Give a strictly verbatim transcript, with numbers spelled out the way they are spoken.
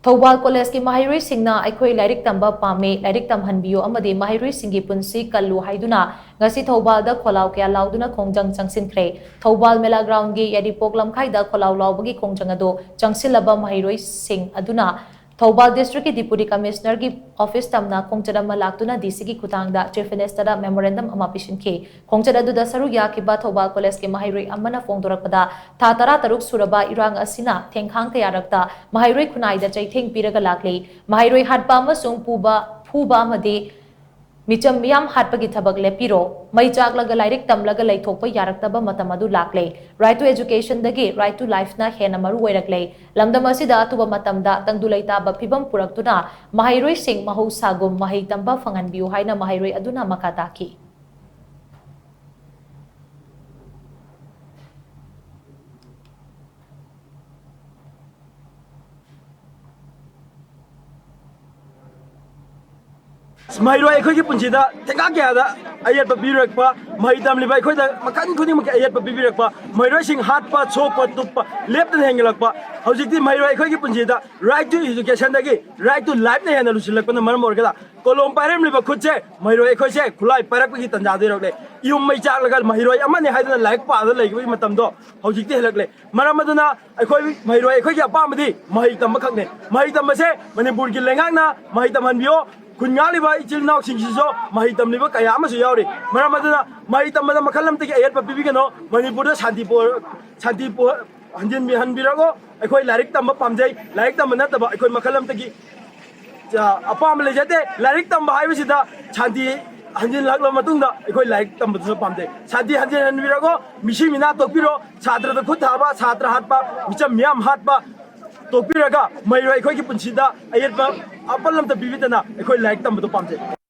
ꯊꯧꯕꯥꯜ ꯀꯣꯂꯦꯖꯀꯤ ꯃꯍꯩꯔꯣꯏꯁꯤꯡꯅ "ꯑꯩꯈꯣꯏ ꯂꯥꯏꯔꯤꯛ ꯇꯝꯕ ꯄꯥꯝꯃꯤ, ꯂꯥꯏꯔꯤꯛ ꯇꯝꯍꯟꯕꯤꯌꯨ ꯑꯃꯗꯤ ꯃꯍꯩꯔꯣꯏꯁꯤꯡꯒꯤ ꯄꯨꯟꯁꯤ ꯀꯜꯂꯨ" ꯍꯥꯏꯗꯨꯅ ꯉꯁꯤ ꯊꯧꯕꯥꯜꯗ ꯈꯣꯜꯂꯥꯎ ꯀꯌꯥ ꯂꯥꯎꯗꯨꯅ ꯈꯣꯡꯖꯪ ꯆꯪꯁꯤꯟꯈ꯭ꯔꯦ꯫ ꯊꯧꯕꯥꯜ ꯃꯦꯂꯥ ꯒ꯭ꯔꯥꯎꯟꯒꯤ ꯌꯥꯏꯔꯤꯄꯣꯛ ꯂꯝꯈꯥꯏꯗ ꯈꯣꯜꯂꯥꯎ ꯂꯥꯎꯕꯒꯤ ꯈꯣꯡꯖꯪ ꯑꯗꯨ ꯆꯪꯁꯤꯜꯂꯕ ꯃꯍꯩꯔꯣꯏꯁꯤꯡ ꯑꯗꯨꯅ ꯊꯧꯕꯥꯜ ꯗꯤꯁꯇ꯭ꯔꯤꯛꯀꯤ ꯗꯤꯄꯨꯇꯤ ꯀꯃꯤꯁꯅꯔꯒꯤ ꯑꯣꯐꯤꯁ ꯇꯝꯅ ꯈꯣꯡꯆꯠ ꯑꯃ ꯂꯥꯛꯇꯨꯅ ꯗꯤ ꯁꯤꯒꯤ ꯈꯨꯠꯊꯥꯡꯗ ꯆꯤꯐ ꯃꯤꯅꯤꯁꯇꯔꯗ ꯃꯦꯃꯣꯔꯦꯟꯗꯝ ꯑꯃ ꯄꯤꯁꯤꯟꯈꯤ꯫ ꯈꯣꯡꯆꯠ ꯑꯗꯨꯗ ꯁꯔꯨꯛ ꯌꯥꯈꯤꯕ ꯊꯧꯕꯥꯜ ꯀꯣꯂꯦꯖꯀꯤ ꯃꯍꯩꯔꯣꯏ ꯑꯃꯅ ꯐꯣꯡꯗꯣꯔꯛꯄꯗ, ꯊꯥ ꯇꯔꯥ ꯇꯔꯨꯛ ꯁꯨꯔꯕ ꯏꯔꯥꯡ ꯑꯁꯤꯅ ꯊꯦꯡꯈꯥꯡ ꯀꯌꯥꯔꯛꯇ ꯃꯍꯩꯔꯣꯏ ꯈꯨꯟꯅꯥꯏꯗ ꯆꯩꯊꯦꯡ ꯄꯤꯔꯒ ꯂꯥꯛꯂꯤ꯫ ꯃꯍꯩꯔꯣꯏ ꯍꯥꯠꯄ ꯑꯃꯁꯨꯡ ꯄꯨꯕ, ꯐꯨꯕ ꯑꯃꯗꯤ ꯃꯤꯆꯝ ꯃꯤꯌꯥꯝ ꯍꯥꯠꯄꯒꯤ ꯊꯕꯛ ꯂꯦꯞꯄꯤꯔꯣ꯫ ꯃꯩ ꯆꯥꯛꯂꯒ ꯂꯥꯏꯔꯤꯛ ꯇꯝꯂꯒ ꯂꯩꯊꯣꯛꯄ ꯌꯥꯔꯛꯇꯕ ꯃꯇꯝ ꯑꯗꯨ ꯂꯥꯛꯂꯦ꯫ Right to educationꯗꯒꯤ right to lifeꯅ ꯍꯦꯟꯅ ꯃꯔꯨ ꯑꯣꯏꯔꯛꯂꯦ꯫ ꯂꯝꯗꯝ ꯑꯁꯤꯗ ꯑꯊꯨꯕ ꯃꯇꯝꯗ ꯇꯪꯗꯨ ꯂꯩꯇꯥꯕ ꯐꯤꯕꯝ ꯄꯨꯔꯛꯇꯨꯅ ꯃꯍꯩꯔꯣꯏꯁꯤꯡ ꯃꯍꯧꯁꯥꯒꯨꯝ ꯃꯍꯩ ꯇꯝꯕ ꯐꯪꯍꯟꯕꯤꯌꯨ ꯍꯥꯏꯅ ꯃꯍꯩꯔꯣꯏ ꯑꯗꯨꯅ ꯃꯈꯥ ꯇꯥꯈꯤ꯫ ꯃꯍꯩꯔꯣꯏ ꯑꯩꯈꯣꯏꯒꯤ ꯄꯨꯟꯁꯤꯗ ꯊꯦꯡꯒꯥ ꯀꯌꯥꯗ ꯑꯌꯦꯠꯄ ꯄꯤꯕꯤꯔꯛꯄ, ꯃꯍꯩ ꯇꯝꯂꯤꯕ ꯑꯩꯈꯣꯏꯗ ꯃꯈꯜ ꯈꯨꯗꯤꯡꯃꯛꯀꯤ ꯑꯌꯦꯠꯄ ꯄꯤꯕꯤꯔꯛꯄ, ꯃꯍꯩꯔꯣꯏꯁꯤꯡ ꯍꯥꯠꯄ, ꯁꯣꯛꯄ, ꯇꯨꯞꯄ ꯂꯦꯞꯇꯅ ꯍꯦꯟꯒꯠꯂꯛꯄ, ꯍꯧꯖꯤꯛꯇꯤ ꯃꯍꯩꯔꯣꯏ ꯑꯩꯈꯣꯏꯒꯤ ꯄꯨꯟꯁꯤꯗ right to educationꯗꯒꯤ right to lifeꯅ ꯍꯦꯟꯅ ꯂꯨꯁꯤꯜꯂꯛꯄꯅ ꯃꯔꯝ ꯑꯣꯏꯔꯒ ꯀꯣꯂꯣꯝ ꯄꯥꯏꯔꯝꯂꯤꯕ ꯈꯨꯠꯁꯦ ꯃꯍꯩꯔꯣꯏ ꯑꯩꯈꯣꯏꯁꯦ ꯈꯨꯠꯂꯥꯏ ꯄꯥꯏꯔꯛꯄꯒꯤ ꯇꯟꯖꯥꯗ ꯌꯧꯔꯛꯂꯦ꯫ ꯏꯍꯨꯝ ꯃꯩ ꯆꯥꯛꯂꯒ ꯃꯍꯩꯔꯣꯏ ꯑꯃꯅꯤ ꯍꯥꯏꯗꯨꯅ ꯂꯥꯏꯔꯤꯛ ꯄꯥꯗ ꯂꯩꯈꯤꯕꯒꯤ ꯃꯇꯝꯗꯣ ꯍꯧꯖꯤꯛꯇꯤ ꯍꯦꯜꯂꯛꯂꯦ꯫ ꯃꯔꯝ ꯑꯗꯨꯅ ꯑꯩꯈꯣꯏ ꯃꯍꯩꯔꯣꯏ ꯑꯩꯈꯣꯏꯒꯤ ꯑꯄꯥꯝꯕꯗꯤ ꯃꯍꯩ ꯇꯝꯕ ꯈꯛꯅꯦ꯫ ꯃꯍꯩ ꯇꯝꯕꯁꯦ ꯃꯅꯤꯄꯨꯔꯒꯤ ꯂꯩꯉꯥꯛꯅ ꯃꯍꯩ ꯇꯝꯍꯟꯕꯤꯌꯣ꯫ ꯈꯨꯟ ꯉꯥꯛꯂꯤꯕ ꯏꯆꯤꯜ ꯏꯅꯥꯎꯁꯤꯡꯁꯤꯁꯨ ꯃꯍꯩ ꯇꯝꯂꯤꯕ ꯀꯌꯥ ꯑꯃꯁꯨ ꯌꯥꯎꯔꯤ꯫ ꯃꯔꯝ ꯑꯗꯨꯅ ꯃꯍꯩ ꯇꯝꯕꯗ ꯃꯈꯜ ꯑꯃꯠꯇꯒꯤ ꯑꯌꯦꯠꯄ ꯄꯤꯕꯤꯒꯅꯨ꯫ ꯃꯅꯤꯄꯨꯔꯗ ꯁꯥꯟꯇꯤ ꯄꯨ-, ꯁꯥꯟꯇꯤ ꯄꯨ-, ꯍꯟꯖꯤꯟꯕꯤ-, ꯍꯟꯕꯤꯔꯛꯑꯣ꯫ ꯑꯩꯈꯣꯏ ꯂꯥꯏꯔꯤꯛ ꯇꯝꯕ ꯄꯥꯝꯖꯩ꯫ ꯂꯥꯏꯔꯤꯛ ꯇꯝꯕ ꯅꯠꯇꯕ ꯑꯩꯈꯣꯏ ꯃꯈꯜ ꯑꯃꯠꯇꯒꯤ, ꯑ, ꯑꯄꯥꯝꯕ ꯂꯩꯖꯗꯦ꯫ ꯂꯥꯏꯔꯤꯛ ꯇꯝꯕ ꯍꯥꯏꯕꯁꯤꯗ ꯁꯥꯟꯇꯤ ꯍꯟꯖꯤꯜꯂꯛꯂꯕ ꯃꯇꯨꯡꯗ ꯑꯩꯈꯣꯏ ꯂꯥꯏꯔꯤꯛ ꯇꯝꯕꯗꯨꯁꯨ ꯄꯥꯝꯖꯩ꯫ ꯁꯥꯟꯇꯤ ꯍꯟꯖꯤꯟꯍꯟꯕꯤꯔꯛꯑꯣ꯫ ꯃꯤꯁꯤ ꯃꯤꯅꯥ ꯇꯣꯛꯄꯤꯔꯣ꯫ ꯁꯥꯇ꯭ꯔꯗ ꯈꯨꯠ ꯊꯥꯕ, ꯁꯥꯇ꯭ꯔ ꯍꯥꯠꯄ, ꯃꯤꯆꯝ ꯃꯤꯌꯥꯝ ꯍꯥꯠꯄ ꯇꯣꯛꯄꯤꯔꯒ ꯃꯍꯩꯔꯣꯏ ꯑꯩꯈꯣꯏꯒꯤ ꯄꯨꯟꯁꯤꯗ ꯑꯌꯦꯠꯄ ꯑꯄꯜ ꯑꯃꯠꯇ ꯄꯤꯕꯤꯗꯅ ꯑꯩꯈꯣꯏ ꯂꯥꯏꯔꯤꯛ ꯇꯝꯕꯗꯨ ꯄꯥꯝꯖꯩ꯫